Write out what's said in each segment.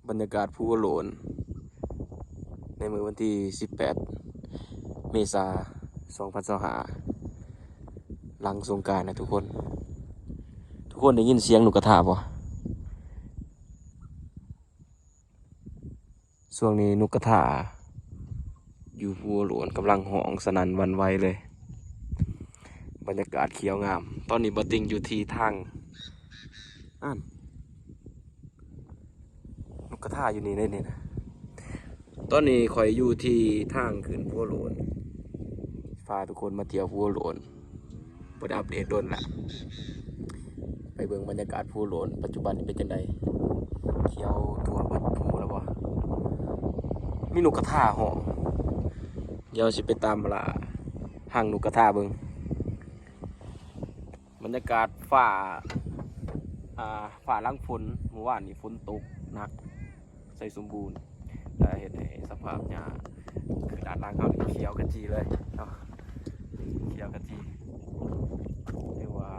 ບັນຍາກາດພູຫົວໂຫຼນ ໃນມື້ວັນທີສິບແປດ ເມສາ ສອງພັນຊາວຫ້າ ຫຼັງສົງການນະທຸກຄົນ. ທຸກຄົນໄດ້ຍິນສຽງນົກກະທາບໍ່? ຊ່ວງນີ້ນົກກະທາຢູ່ພູຫົວໂຫຼນກຳລັງຮ້ອງສະໜັ່ນຫວັ່ນໄຫວເລີຍ. ບັນຍາກາດຂຽວງາມ. ຕອນນີ້ບ່າວຕິ່ງຢູ່ທີ່ທາງ ອັນ ນົກກະທາຢູ່ນີ້ເດ້ນີ້ນະ. ຕອນນີ້ຂ້ອຍຢູ່ທີ່ທາງຂຶ້ນພູຫົວໂຫຼນ ພາທຸກຄົນມາທ່ຽວພູຫົວໂຫຼນ. ບໍ່ໄດ້ອັບເດດດົນລະ. ໄປເບິ່ງບັນຍາກາດພູໂຫຼນປັດຈຸບັນນີ້ເປັນຈັ່ງໃດ? ຂຽວທົ່ວເບິດພູແລ້ວບໍ່? ມີນົກກະທາຮ້ອງ. ດຽວຊິໄປຕາມລ່າຮັງນົກກະທາເບິ່ງ. ບັນຍາກາດຟ້າ ອ່າ ຟ້າຫຼັງຝົນ. ມື້ວານນີ້ຝົນຕົກໜັກ. ໄຊສົມບູນ ແລະ ເຮັດໃຫ້ສະພາບຫຍ້າ ຄືດ້ານຫຼັງເຮົານີ້ຂຽວຂະຈີເລີຍເນາະ, ຂຽວຂະຈີ. ຖືວ່າ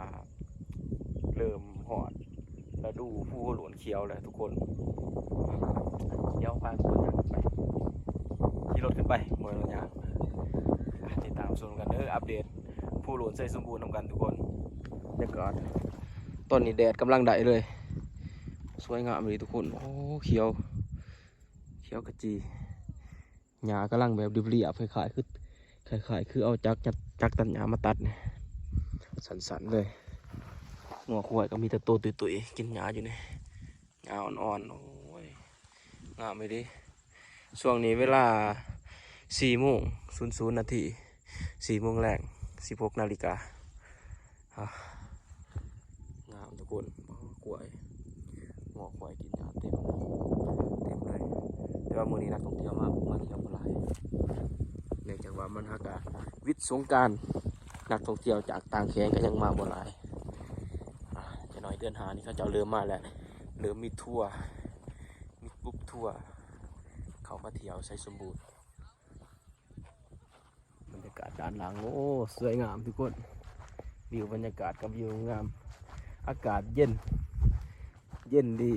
ເລີ່ມຮອດລະດູພູໂຫຼນຂຽວແລ້ວທຸກຄົນ. ຂຽວ ພາທຸກຄົນຍ່າງໄປ ຂີ່ລົດຂຶ້ນໄປ ບໍ່ແມ່ນຍ່າງ. ຕິດຕາມຊົມກັນເດີ ອັບເດດພູໂຫຼນໄຊສົມບູນນຳກັນທຸກຄົນ. ບັນຍາກາດຕອນນີ້ແດດກຳລັງໄດ້ເລີຍ. ສວຍງາມອີ່ຫຼີທຸກຄົນ. ໂອ້ ຂຽວ ຂຽວຂະຈີ. ຫຍ້າກຳລັງແບບລຽບໆ ຄ້າຍໆ ຄື ຄ້າຍໆ ຄືເອົາຈັກ ຈັກຕັດຫຍ້າມາຕັດນີ້ ສັ້ນໆ ເລີຍ. ງົວຄວາຍກໍມີແຕ່ໂຕຕຸ້ຍໆ ກິນຫຍ້າຢູ່ນີ້ ຫຍ້າອ່ອນໆ. ໂອ້ຍ ງາມອີ່ຫຼີ. ຊ່ວງນີ້ເວລາສີ່ໂມງສູນສູນນາທີ ສີ່ໂມງແລງ ສິບຫົກນາລິກາ. ອ່າ ງາມທຸກຄົນ. ຄວາຍ ງົວຄວາຍກິນຫຍ້າເຕັມ ເຕັມເລີຍ. ແຕ່ວ່າມື້ນີ້ນັກທ່ອງທ່ຽວມາ ມາທ່ຽວບໍ່ຫຼາຍ ເນື່ອງຈາກວ່າມັນຫາກະວິດສົງການ ນັກທ່ອງທ່ຽວຈາກຕ່າງແຂວງກໍຍັງມາບໍ່ຫຼາຍ. ອ່າ ຈັກໜ້ອຍເດືອນຫ້ານີ້ເຂົາເຈົ້າເລີ່ມມາແລ້ວ ເລີ່ມມີທົວ ມີກຣຸບທົວເຂົ້າມາທ່ຽວໄຊສົມບູນ. ບັນຍາກາດດ້ານຫຼັງ ໂອ້ ສວຍງາມທຸກຄົນ. ວິວບັນຍາກາດກັບວິວງາມ ອາກາດເຢັນ ເຢັນດີ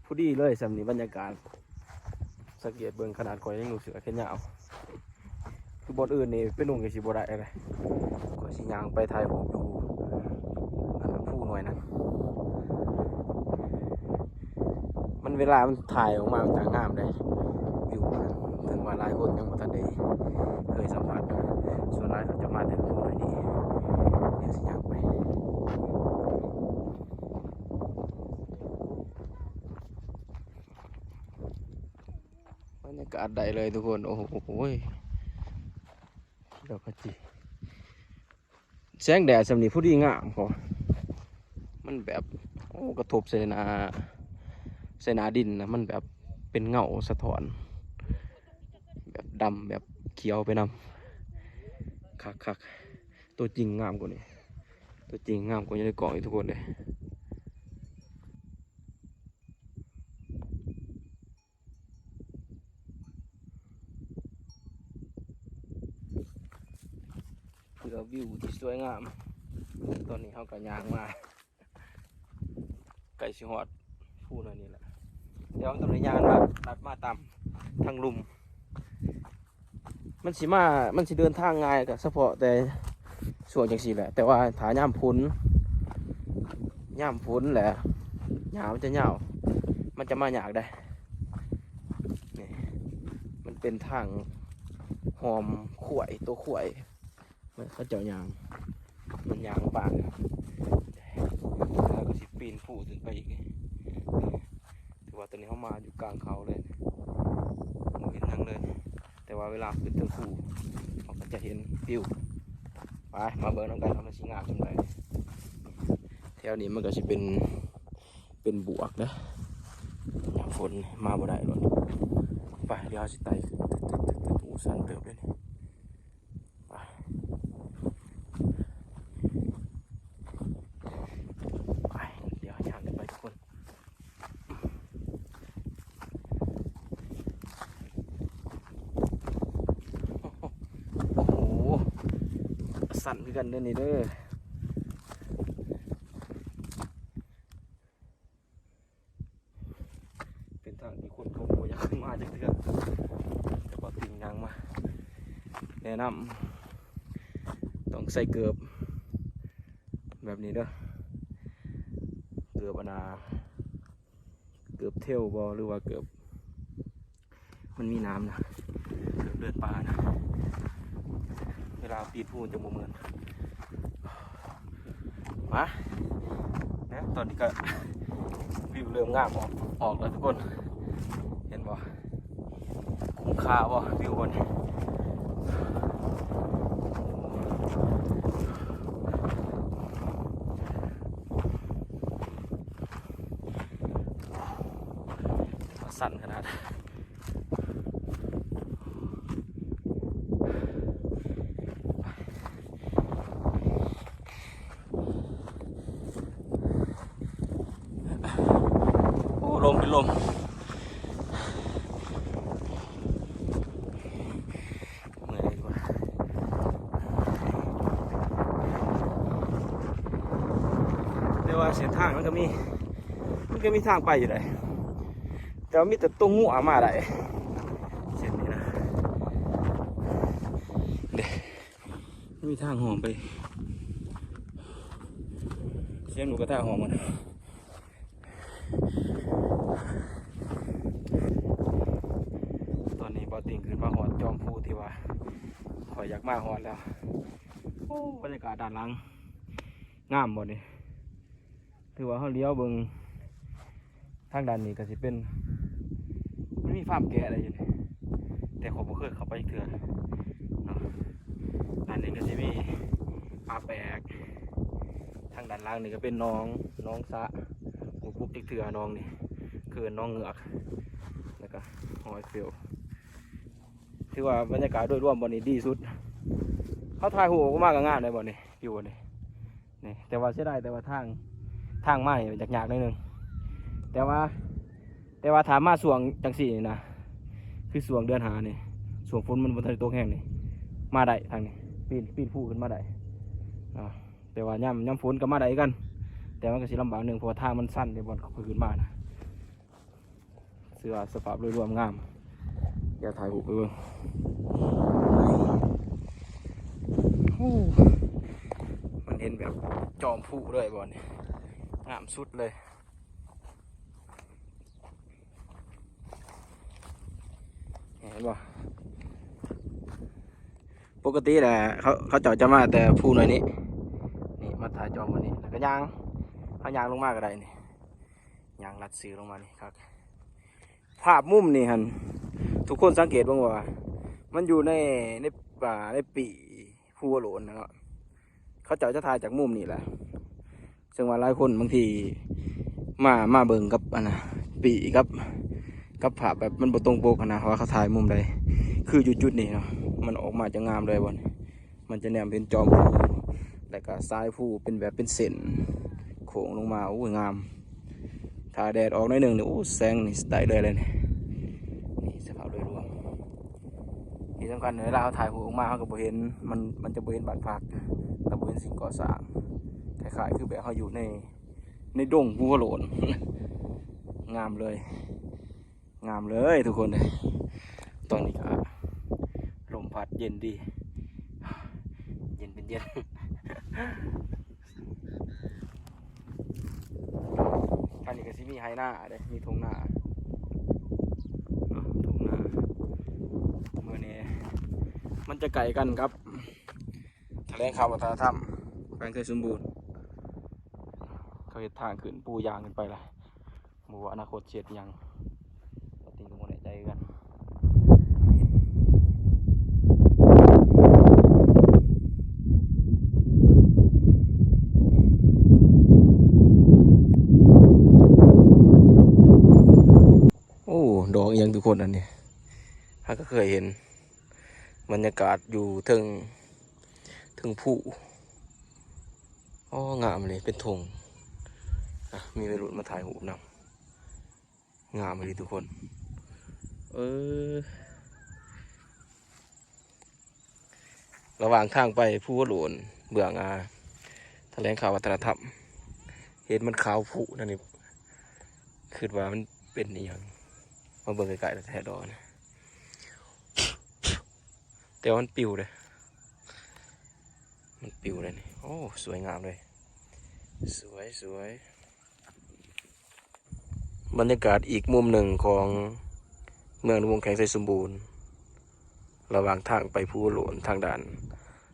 ພໍດີເລີຍຊ່ຳນີ້ບັນຍາກາດ. ສັງເກດເບິ່ງ ຂະໜາດຂ້ອຍຍັງນຸ່ງເສື້ອແຂນຍາວ ຄືບ່ອນອື່ນນີ້ໄປນຸ່ງຈັ່ງຊີ້ບໍ່ໄດ້ເລີຍ. ຂ້ອຍຊິຍ່າງໄປຖ່າຍຮູບຢູ່ ອັນ ພູໜ່ວຍນັ້ນ. ມັນ ເວລາມັນຖ່າຍອອກມາ ມັນຈະງາມເດ້ ວິວນັ້ນ. ເຖິງວ່າຫຼາຍຄົນຍັງບໍ່ທັນໄດ້ເຄີຍສຳຜັດ ສ່ວນຫຼາຍເຂົາຈະມາແຕ່ຜູ້ໜ້ອຍນີ້. ດຽວຊິຍ່າງໄປ ບັນຍາກາດໄດ້ເລີຍທຸກຄົນ. ໂອ້ໂຫ ດອກຂະຈີ ແສງແດດຊ່ຳນີ້ພໍດີງາມ ເພາະມັນແບບ ໂອ້ ກະທົບໃສ່ໜ້າ ໃສ່ໜ້າດິນນະ ມັນແບບເປັນເງົາສະທ້ອນ ແບບດຳແບບຂຽວໄປນຳ. ຄັກໆ ຕົວຈິງງາມກວ່ານີ້ ຕົວຈິງງາມກວ່າຢູ່ໃນກ້ອງອີກທຸກຄົນເດ້. ເພື່ອວິວທີ່ສວຍງາມ. ຕອນນີ້ເຮົາກໍຍ່າງມາ ໃກ້ຊິຮອດພູໜ້ອຍນີ້ແຫຼະ ແຕ່ວ່າມັນຕ້ອງໄດ້ຍ່າງລັດ ລັດມາຕາມທາງລຸ່ມ. ມັນຊິມາ ມັນຊິເດີນທາງງ່າຍກໍສະເພາະແຕ່ຊ່ວງຈັ່ງຊີ້ແຫຼະ ແຕ່ວ່າຖ້າຍາມຝົນ ຍາມຝົນແຫຼະ ຫຍ້າມັນຈະຍາວ ມັນຈະມາຍາກເດ້. ນີ້ ມັນເປັນທາງຮ່ອມຄວາຍ ໂຕຄວາຍ ເຂົາເຈົ້າຍ່າງ ມັນຍ່າງບາງ ແລ້ວກໍຊິປີນພູຂຶ້ນໄປອີກ. ຖືວ່າຕອນນີ້ເຮົາມາຢູ່ກາງເຂົາເລີຍ ບໍ່ເຫັນຫຍັງເລີຍ ແຕ່ວ່າເວລາຂຶ້ນເທິງພູ ເຮົາກໍຈະເຫັນວິວ. ໄປ ມາເບິ່ງນຳກັນວ່າມັນຊິງາມສ່ຳໃດ. ແຖວນີ້ມັນກໍຊິເປັນ ເປັນບວກເດ້ ຍາມຝົນມາບໍ່ໄດ້ໂລດ. ໄປ ດຽວເຮົາຊິໄຕ່ຂຶ້ນ ໂອ້ ຊັນເຕີບເດ້ນີ້. ໄປ ໄປ ດຽວຍ່າງກັນໄປທຸກຄົນ. ໂອ້ໂຫ ຊັນຄືກັນເດີນີ້ເດີ. ທາງທີ່ຄົນເຂົາບໍ່ຢາກມາຈັກເທື່ອ ແຕ່ວ່າຕິງຍ່າງມາ ແນະນຳຕ້ອງໃສ່ເກີບແບບນີ້ເດີ ເກີບອັນນ່າ ເກີບເທລບໍ ຫຼືວ່າເກີບ ມັນມີນ້ຳນະ ເກີບເດີນປ່ານະ ເວລາປີນພູຈະບໍ່ເມື່ອຍ ມາ ແນະ ຕອນນີ້ກໍວິວເລີ່ມງາມອອກ ອອກແລ້ວທຸກຄົນ ເຫັນບໍ່? ຄຸ້ມຄ່າບໍ່ ວິວບ່ອນນີ້? ສັ່ນຂະໜາດ. ໂອ້ ລົມເປັນລົມ ເມື່ອຍດີກວ່າ ແຕ່ວ່າເສັ້ນທາງມັນກໍມີ ມັນກໍມີທາງໄປຢູ່ໃດ ແຕ່ວ່າມີແຕ່ຕົວງົວມາໄດ້ ເສັ້ນນີ້ນະ ເດ້ ມີທາງຫ້ອມໄປ ສຽງນົກກະທາຮ້ອງໝົດ. ຕອນນີ້ບ່າວຕິງຂຶ້ນມາຮອດຈອມພູທີ່ວ່າຂ້ອຍຢາກມາຮອດແລ້ວ. ໂອ້ ບັນຍາກາດດ້ານຫຼັງງາມບໍ່ນີ້? ຖືວ່າເຮົາຫຼຽວເບິ່ງທາງດ້ານນີ້ກໍຊິເປັນ ມັນມີຟາມແກະໄດ້ຢູ່ນີ້ ແຕ່ຂ້ອຍບໍ່ເຄີຍເຂົ້າໄປຈັກເທື່ອເນາະ. ດ້ານນີ້ກໍຊິມີປ່າແປກ ທາງດ້ານຫຼັງນີ້ກໍເປັນໜອງ ໜອງສະ ບໍ່ປຸກຈັກເທື່ອໜອງນີ້ ຄືໜອງເງືອກ ແລ້ວກໍຫອຍເຟວ. ຖືວ່າບັນຍາກາດໂດຍລວມບ່ອນນີ້ດີສຸດ ເຮົາຖ່າຍຮູບອອກມາກໍງາມໄດ໋ບ່ອນນີ້ ຢູ່ບ່ອນນີ້ ນີ້ ແຕ່ວ່າເສຍດາຍ ແຕ່ວ່າທາງ ທາງມານີ້ມັນຍາກໆໜ້ອຍໜຶ່ງ ແຕ່ວ່າ ແຕ່ວ່າຖ້າມາຊ່ວງຈັ່ງຊີ້ນີ້ນະ ຄືຊ່ວງເດືອນຫ້ານີ້ ຊ່ວງຝົນມັນບໍ່ທັນໄດ້ຕົກແຮງນີ້ ມາໄດ້ທາງນີ້ ປີນ ປີນພູຂຶ້ນມາໄດ້ ອາ ແຕ່ວ່າຍາມ ຍາມຝົນກໍມາໄດ້ຄືກັນ ແຕ່ມັນກໍຊິລຳບາກໜຶ່ງ ເພາະວ່າທາງມັນຊັນເດ້ ບ່ອນເຂົາຂຶ້ນມານະ. ເຊື່ອສະພາບໂດຍລວມງາມ ດຽວຖ່າຍຮູບໄປເບິ່ງ ໂອ້ ມັນເຫັນແບບຈອມພູເລີຍບ່ອນນີ້ ງາມສຸດເລີຍ ເຫັນບໍ່? ປົກກະຕິແຫຼະ ເຂົາ ເຂົາເຈົ້າຈະມາແຕ່ພູໜ້ອຍນີ້ ນີ້ ມາຖ່າຍຈອມບ່ອນນີ້ ແລ້ວກໍຍ່າງ ເຮົາຍ່າງລົງມາກໍໄດ້ນີ້ ຍ່າງລັດຊື່ລົງມານີ້ຄັກ. ພາບມຸມນີ້ຫັ້ນ ທຸກຄົນສັງເກດເບິ່ງວ່າ ມັນຢູ່ໃນ ໃນປ່າ ໃນປີ້ພູຫົວໂຫຼນນະເນາະ ເຂົາເຈົ້າຈະຖ່າຍຈາກມຸມນີ້ແຫຼະ ເຊິ່ງວ່າຫຼາຍຄົນບາງທີມາ ມາເບິ່ງກັບອັນນ່າ ປີ້ກັບ ກັບພາບແບບມັນບໍ່ຕົງປົກຫັ້ນນະ ວ່າເຂົາຖ່າຍມຸມໃດ ຄືຢູ່ຈຸດນີ້ເນາະ ມັນອອກມາຈະງາມເລີຍບ່ອນນີ້. ມັນຈະແນມເຫັນຈອມພູ ແລ້ວກະສາຍພູເປັນແບບເປັນເສັ້ນໂຄ້ງລົງມາ ໂອ້ຍ ງາມ ຖ້າແດດອອກໜ້ອຍໜຶ່ງນີ້ ໂອ້ ແສງນີ້ໄດ້ເລີຍແຫຼະນີ້ ນີ້ສະພາບໂດຍລວມ ທີ່ສຳຄັນເວລາເຮົາຖ່າຍຮູບອອກມາ ເຮົາກໍບໍ່ເຫັນ ມັນ ມັນຈະບໍ່ເຫັນບ້ານພັກ ແລ້ວບໍ່ເຫັນສິ່ງກໍ່ສ້າງ ຄ້າຍໆຄືແບບເຮົາຢູ່ໃນ ໃນດົງພູຫົວໂຫຼນ ງາມເລີຍ. ງາມເລີຍທຸກຄົນເອີຍ ຕອນນີ້ກໍລົມພັດເຢັນດີ ເຢັນເປັນເຢັນ ທາງນີ້ກໍຊິມີໄຮ່ນາເດ້ ມີທົ່ງນາເນາະ ທົ່ງນາ ມື້ນີ້ມັນຈະໃກ້ກັນກັບຖະແຫຼງຂ່າວວັດທະນະທຳແຂວງໄຊສົມບູນ ເຂົາເຮັດທາງຂຶ້ນປູຢາງຂຶ້ນໄປລະ. ບໍ່ຮູ້ວ່າອະນາຄົດຊິເຮັດຫຍັງ ປາຕິງກໍບໍ່ແນ່ໃຈຄືກັນ. ໂອ້ ດອກອີ່ຫຍັງທຸກຄົນ ອັນນີ້ ຫາກໍເຄີຍເຫັນ ບັນຍາກາດຢູ່ເທິງ ເທິງພູ. ອໍ ງາມເລີຍ ເປັນທົ່ງ ອ່ະ ມີໄວລຸ້ນມາຖ່າຍຮູບນຳ ງາມອີ່ຫຼີທຸກຄົນ ເອີ ລະຫວ່າງທາງໄປພູໂຫຼນ ເບື້ອງ ອ່າ ຖະແຫຼງຂ່າວວັດທະນະທຳ ເຫັນມັນຂາວພຸນັ້ນນີ້ ຄິດວ່າມັນເປັນອີ່ຫຍັງ ມາເບິ່ງໃກ້ໆແທ້ໆ ດອກນີ້ ແຕ່ວ່າມັນປິວເດ້ ມັນປິວເດ້ນີ້. ໂອ້ ສວຍງາມເລີຍ ສວຍໆ. ບັນຍາກາດອີກມຸມໜຶ່ງຂອງເມືອງນາວົງ ແຂວງໄຊສົມບູນ ລະຫວ່າງທາງໄປພູໂຫຼນ ທາງດ້ານ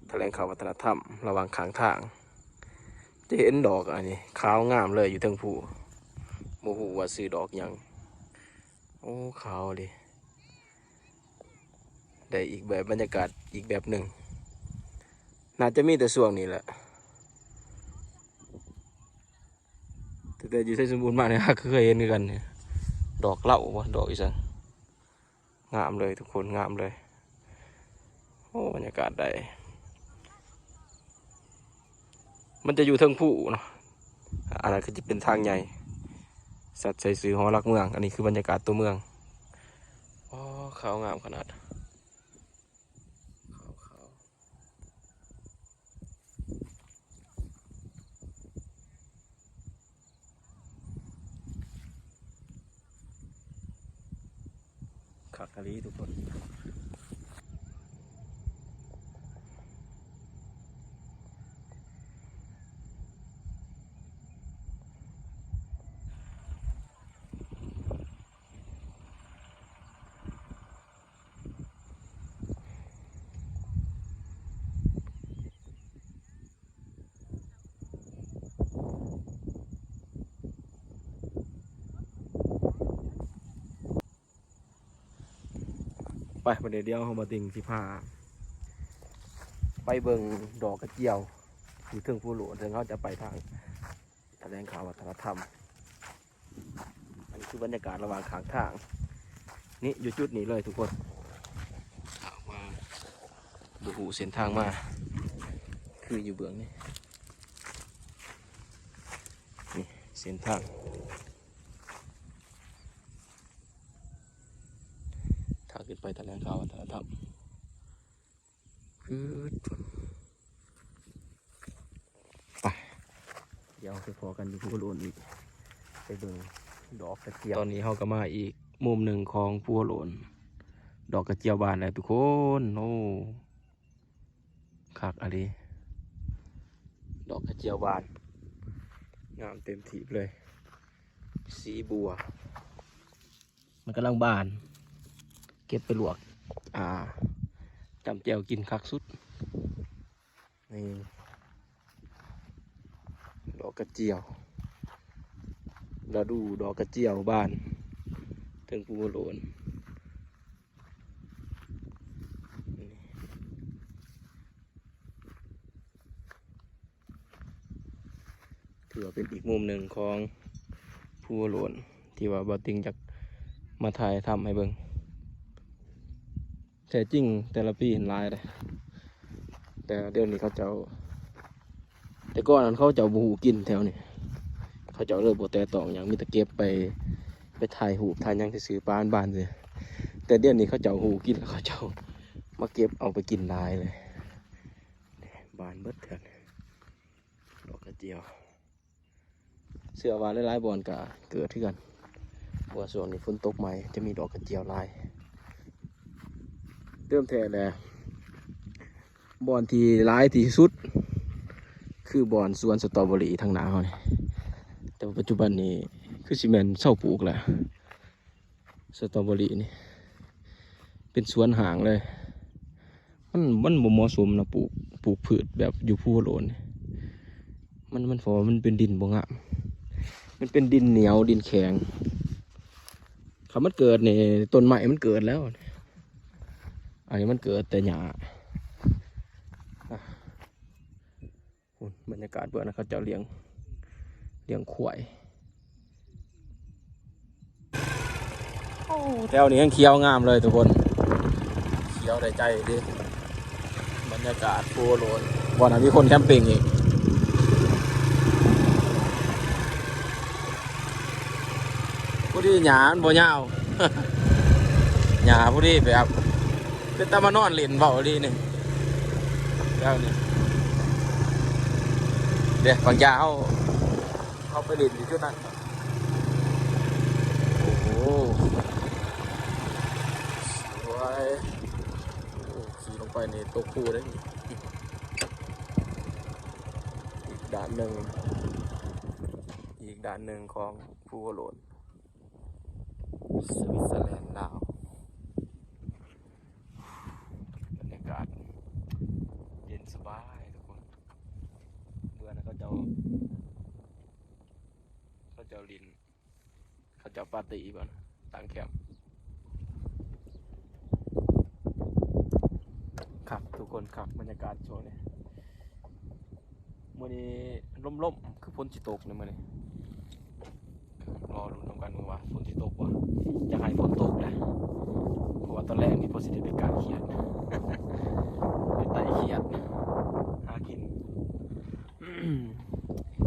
ຖະແຫຼງຂ່າວວັດທະນະທຳ ລະຫວ່າງຂ້າງທາງ ຈະເຫັນດອກອັນນີ້ຂາວງາມເລີຍຢູ່ເທິງພູ ບໍ່ຮູ້ວ່າຊື່ດອກຫຍັງ. ໂອ້ ຂາວເດ ໄດ້ອີກແບບ ບັນຍາກາດອີກແບບໜຶ່ງ ໜ້າຈະມີແຕ່ຊ່ວງນີ້ແຫຼະ. ແຕ່ ແຕ່ຢູ່ໄຊສົມບູນມານີ້ ຫາກເຄີຍເຫັນຄືກັນນີ້ ດອກເຫຼົ້າບໍ່ ດອກອີ່ຫຍັງ ງາມເລີຍທຸກຄົນ ງາມເລີຍ. ໂອ້ ບັນຍາກາດໄດ້ ມັນຈະຢູ່ເທິງພູເນາະ ອັນນັ້ນຄືຈະເປັນທາງໃຫຍ່ ສັດໃສ່ຊື່ຫໍຫຼັກເມືອງ. ອັນນີ້ຄືບັນຍາກາດຕົວເມືອງ. ອໍ ຂາວງາມຂະໜາດ ຂາວໆ. ຄັກອີ່ຫຼີທຸກຄົນ. ໄປ ບັດນີ້ດຽວເຮົາ ບ່າວຕິ່ງຊິພາໄປເບິ່ງດອກກະຈຽວຢູ່ເທິງພູໂຫຼນ ເຊິ່ງເຮົາຈະໄປທາງ ຖະແຫຼງຂ່າວວັດທະນະທຳ. ອັນນີ້ຄືບັນຍາກາດລະຫວ່າງຂ້າງທາງນີ້ ຢູ່ຈຸດນີ້ເລີຍທຸກຄົນ. ເຂົ້າມາ ບໍ່ຮູ້ເສັ້ນທາງມາ ຄືຢູ່ເບື້ອງນີ້ ນີ້ເສັ້ນທາງ ທາງຂຶ້ນໄປຖະແຫຼງຂ່າວວັດທະນະທຳ. ຄື ໄປ ດຽວໄປພໍ້ກັນຢູ່ພູໂຫຼນອີກ ໄປເບິ່ງດອກກະຈຽວ. ຕອນນີ້ເຮົາກໍມາອີກມຸມໜຶ່ງຂອງພູໂຫຼນ ດອກກະຈຽວບານແລ້ວທຸກຄົນ. ໂອ້ ຄັກອີ່ຫຼີ ດອກກະຈຽວບານ ງາມເຕັມທີ່ເລີຍ ສີບົວ. ມັນກຳລັງບານ ເກັບໄປລວກ ອ່າ ຈ້ຳແຈ່ວກິນຄັກສຸດ. ນີ້ ດອກກະຈຽວ ລະດູດອກກະຈຽວບານເທິງພູໂຫຼນ. ຖືວ່າເປັນອີກມຸມໜຶ່ງຂອງພູໂຫຼນ ທີ່ວ່າບ່າວຕິ່ງຢາກມາຖ່າຍທຳໃຫ້ເບິ່ງ. ແທ້ຈິງແຕ່ລະປີຫັ້ນຫຼາຍເດ້ ແຕ່ດຽວນີ້ເຂົາເຈົ້າ ແຕ່ກ່ອນນັ້ນເຂົາເຈົ້າບໍ່ຮູ້ກິນແຖວນີ້ ເຂົາເຈົ້າເລີຍບໍ່ແຕະຕ້ອງຫຍັງ ມີແຕ່ເກັບໄປ ໄປຖ່າຍຮູບຖ່າຍຫຍັງຊື່ໆ ປານບ້ານຊື່. ແຕ່ດຽວນີ້ເຂົາເຈົ້າຮູ້ກິນ ເຂົາເຈົ້າມາເກັບເອົາໄປກິນຫຼາຍເລີຍ. ບານເບິດເທື່ອ ດອກກະຈຽວ. ເຊື່ອວ່າຫຼາຍໆບ່ອນກະເກີດຄືກັນ ເພາະວ່າຊ່ວງນີ້ຝົນຕົກໃໝ່ ຈະມີດອກກະຈຽວຫຼາຍ. ເດີມແທ້ແຫຼະ ບ່ອນທີ່ຫຼາຍທີ່ສຸດຄືບ່ອນສວນສະຕໍເບີຣີທາງໜ້າເຮົານີ້ ແຕ່ວ່າປັດຈຸບັນນີ້ຄືຊິແມ່ນເຊົາປູກແລ້ວ. ສະຕໍເບີຣີນີ້ເປັນສວນຮ້າງເລີຍ ມັນ ມັນບໍ່ເໝາະສົມນະ ປູກ ປູກພືດແບບຢູ່ພູໂຫຼນນີ້ ມັນ ມັນ ເພາະວ່າມັນເປັນດິນບໍ່ງາມ ມັນເປັນດິນໜຽວ ດິນແຂງ. ຄັນມັນເກີດນີ້ ຕົ້ນໄມ້ມັນເກີດແລ້ວ ອັນນີ້ມັນເກີດແຕ່ຫຍ້າ. ພຸ້ນ ບັນຍາກາດເບື້ອງນັ້ນ ເຂົາເຈົ້າລ້ຽງ ລ້ຽງຄວາຍ. ໂອ້ ແຖວນີ້ແຮ່ງຂຽວງາມເລີຍທຸກຄົນ ຂຽວໄດ້ໃຈເດ້. ບັນຍາກາດພູໂຫຼນ ບ່ອນນັ້ນມີຄົນແຄມປິງອີກ ພໍດີຫຍ້າມັນບໍ່ຍາວ ຫຍ້າພໍດີ ແບບເປັນຕາມານອນຫຼິ້ນເວົ້າອີ່ຫຼີນີ້. ແຖວນີ້ເດ້ ບາງຢ່າງເຮົາ ເຮົາໄປຫຼິ້ນຢູ່ຈຸດນັ້ນ. ໂອ້ໂຫ โอ้ ขี่ลงไปนี่ตกภูเด้ อีกด้านหนึ่ง อีกด้านหนึ่งของภูหัวโล้น สวิตเซอร์แลนด์ลาว บรรยากาศเย็นสบายทุกคน เมื่อนั้นเขาเจ้า เขาเจ้าหลิ้น เขาเจ้าปาร์ตี้บ่นะ ตั้งแคมป์ คักทุกคน คัก บรรยากาศช่วงนี้ มื้อนี้ลมๆ คือฝนสิตกนี่มื้อนี้ รอลุ้นนำกันว่าฝนสิตกบ่ อยากให้ฝนตกนะ เพราะว่าตอนแรกนี่พอสิได้ไปกางเขียด ไปไต่เขียด หากิน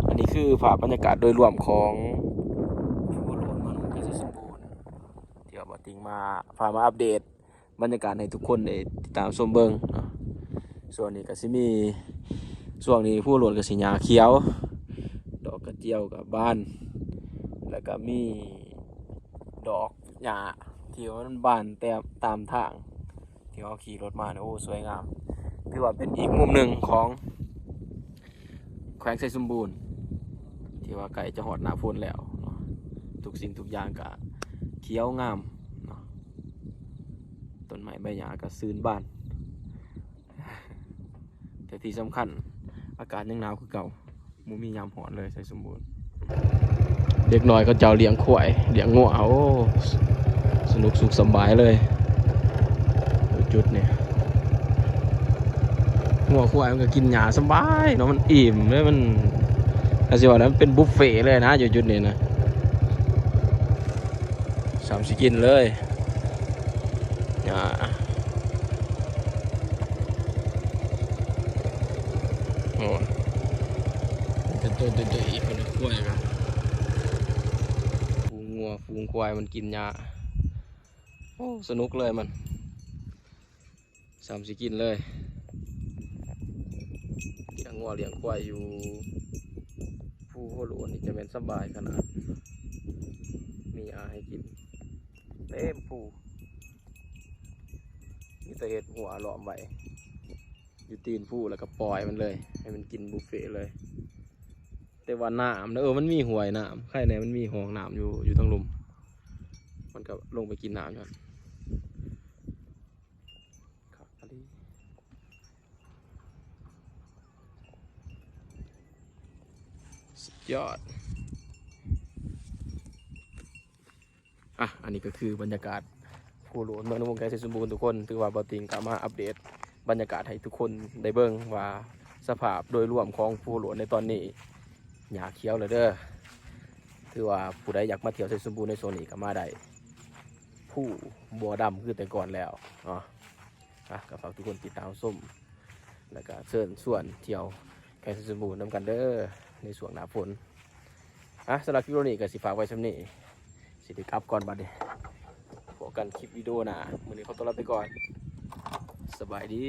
อันนี้คือภาพบรรยากาศโดยรวมของภูโล้นเมืองนนท์ ไกรไชสมบูรณ์ ที่ว่าบ่าวติงมา พามาอัปเดตบรรยากาศให้ทุกคนได้ติดตามชมเบิ่งเนาะ ช่วงนี้ก็สิมี ช่วงนี้ภูโล้นก็สิหญ้าเขียว ดอกกระเจียวก็บาน แล้วก็มีดอกหญ้าที่ว่ามันบานแต่ตามทาง ที่เฮาขี่รถมาเนี่ย โอ้ สวยงาม ถือว่าเป็นอีกมุมหนึ่งของแขวงไชสมบูรณ์ ที่ว่าใกล้จะฮอดหน้าฝนแล้วเนาะ ทุกสิ่งทุกอย่างก็เขียวงามเนาะ ต้นไม้ใบหญ้าก็ซื่นบาน แต่ที่สำคัญ อากาศยังหนาวคือเก่า บ่มียามร้อนเลย ไชสมบูรณ์ เด็กน้อยเขาเจ้าเลี้ยงควาย เลี้ยงงัว โอ้ สนุกสุขสำบายเลย จุดนี้ งัวควายมันก็กินหญ้าสำบายเนาะ มันอิ่มเลย มัน อาจสิว่าแล้วมันเป็นบุฟเฟต์เลยนะ อยู่จุดนี้นะ สามสิกินเลย หญ้า โอ้ เป็นต้น เป็นตัวอีกคนละขั้วอีกอะ ฝูงงัว ฝูงควายมันกินหญ้า โอ้ สนุกเลยมัน สามสิกินเลย เลี้ยงงัวเลี้ยงควายอยู่ภูหัวโล้นนี่จะแม่นสบายขนาด มีหญ้าให้กินเต็มภู มีแต่เฮ็ดรั้วล้อมไว้ อยู่ตีนภูแล้วก็ปล่อยมันเลย ให้มันกินบุฟเฟต์เลย แต่ว่าน้ำนะ เออ มันมีห้วยน้ำ ใครแน่มันมีห้องน้ำอยู่ อยู่ทางลุ่ม มันก็ลงไปกินน้ำอยู่หั่น คักอีหลี สุดยอด อ่ะ อันนี้ก็คือบรรยากาศภูโล้นเมืองนนท์ ไกรไชสมบูรณ์ทุกคน ถือว่าบ่าวติงก็มาอัปเดตบรรยากาศให้ทุกคนได้เบิ่งว่าสภาพโดยรวมของภูโล้นในตอนนี้ หญ้าเขียวแล้วเด้อ ถือว่าผู้ใดอยากมาเที่ยวไชสมบูรณ์ในช่วงนี้ก็มาได้ ภูบ่ดำคือแต่ก่อนแล้วเนาะ อ่ะ ก็ฝากทุกคนติดตามชม แล้วก็เชิญชวนเที่ยวแขวงไชสมบูรณ์นำกันเด้อ ในช่วงหน้าฝน อ่ะ สำหรับคลิปนี้ก็สิฝากไว้ส่ำนี้ สิได้กลับก่อนบัดนี้ พบกันคลิปวิดีโอหน้า มื้อนี้ขอตัวลาไปก่อน สบายดี